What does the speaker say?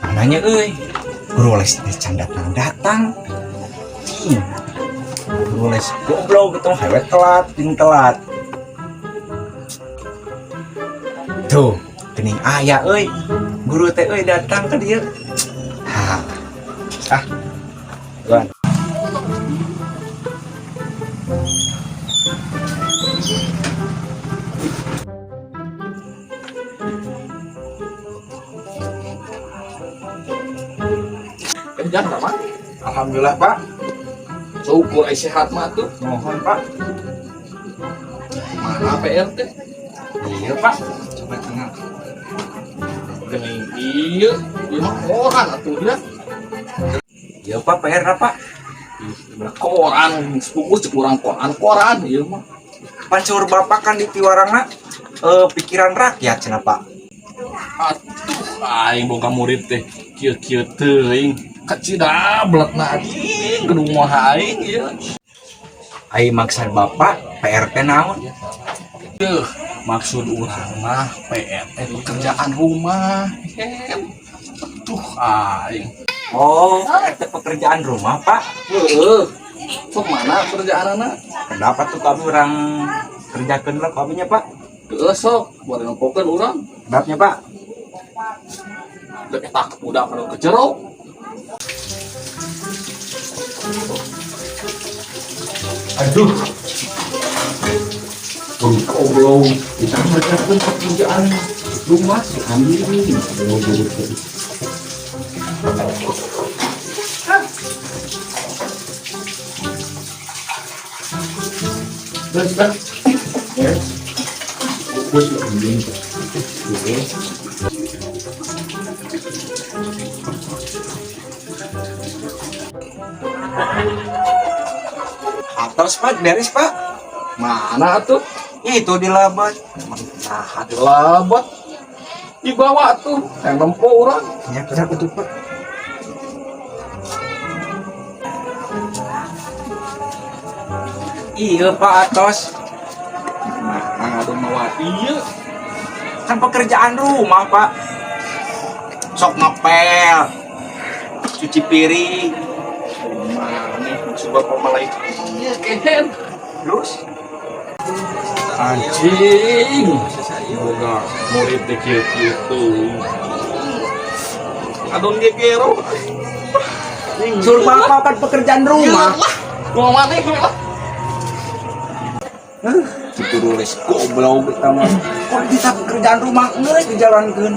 Mananya euy? Guru les teh can datang-datang. Cing. Guru les goblok gitu hawe telat, ting telat. Tuh, geuning aya euy. Guru teh euy datang ke dieu. Ha. Ah. Tuan. Kerjaan apa? Alhamdulillah, Pak. Syukur ai sehat mah tuh. Mohon, Pak. Mana PR teh? Iya, Pak. Coba tengah. Geuning ieu, ieu mah koran atuh ya. Iya, Pak, PR Pak. Ih, bener koran, sepupu cek urang koran-koran ieu mah. Pancur Bapak kan di piwarangna pikiran rakyat cenah, Pak. Atuh aing boga murid teh kieu-kieu teuing. Kacida beletna anjing gedung mah aing ieu. Ai maksud Bapak PR teh naon? Deuh, maksud urang mah PR teh pekerjaan rumah. Hem. Tuh aing. Oh, PR teh pekerjaan rumah, Pak. Heueuh. Sok mana kerjaanana? Kenapa tuh kami orang kerjakan lah kaminya, Pak? Heueuh sok, boleh nempokeun urang. Sebabnya, Pak. Dek eta budak anu ke jero. Aduh. Goblok, kita ngerjakan pekerjaan rumah si anjing. Terus, Pak. Ya. Gue si anjing. Oke. Atos, Pak, beres, Pak. Mana tuh? Itu di labat. Nah, dilabat. Dibawa tuh, yang nempo urang. Ya, kenapa tuh, Pak? Iya, Pak Atos. Nah, ngadon mawa ieu. Kan pekerjaan rumah, Pak. Sok ngepel, cuci piring, Mana maksud bapak malah ieu kehen. terus Anjing. Boga murid teh kieu-kieu teuing. Adon gegero. suruh Bapak kan pekerjaan rumah. Gua maneh we lah. Itu les goblok kita mah. Kok bisa pekerjaan rumah ngeus dijalankeun.